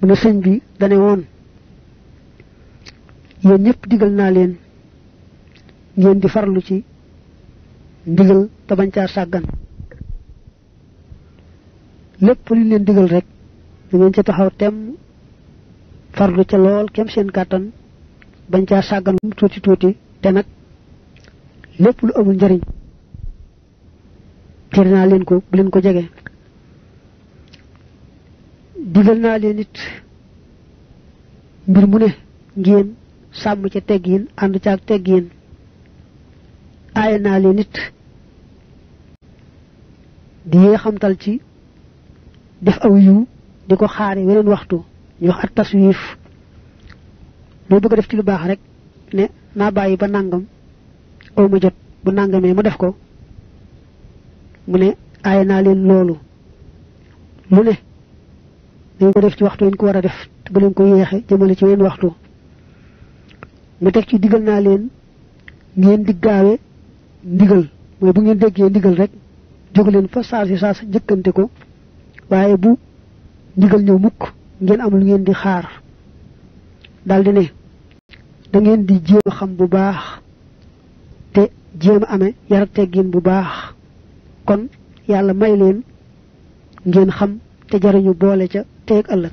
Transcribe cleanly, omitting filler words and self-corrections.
mu ne sëñ bi dane woon yéen ñëpp digal naa leen ngeen di farlu ci ndigal te bañ caa sàggan lépp lu leen digal rek da ngeen ca taxaw tem farlu ca lool kem seen kàttan bañ caa sàggan mu tuuti tuuti te nag lépp lu amul njariñ tere naa leen ko bu leen ko jege digal naa leen it mbir mu ne ngeen sàmm ca teggiin ànd ca ak teggiin aaye naa leen it di yee xamtal ci def aw yiw di ko xaare weneen waxtu ñu wax at taswif loo bëgg a def ci lu baax rek ne naa bàyyi ba nàngam aw ma jot bu nàngamee mu def ko mu ne aaye naa leen loolu lu ne dañ ko def ci waxtu ñu ko war a def te bu leen ko yeexe jëmale ci wenn waxtu mu teg ci digal naa leen ngeen di gaawe ndigal mooy bu ngeen déggee ndigal rek jóg leen fa saa si jëkkante ko waaye bu ndigal ñëw mukk ngeen am lu ngeen di xaar daldi ne da ngeen di jéem xam bu baax te jéem amee yar ak teggin bu baax kon yàlla may leen ngeen xam te jariñu boole ca teeg ëllëg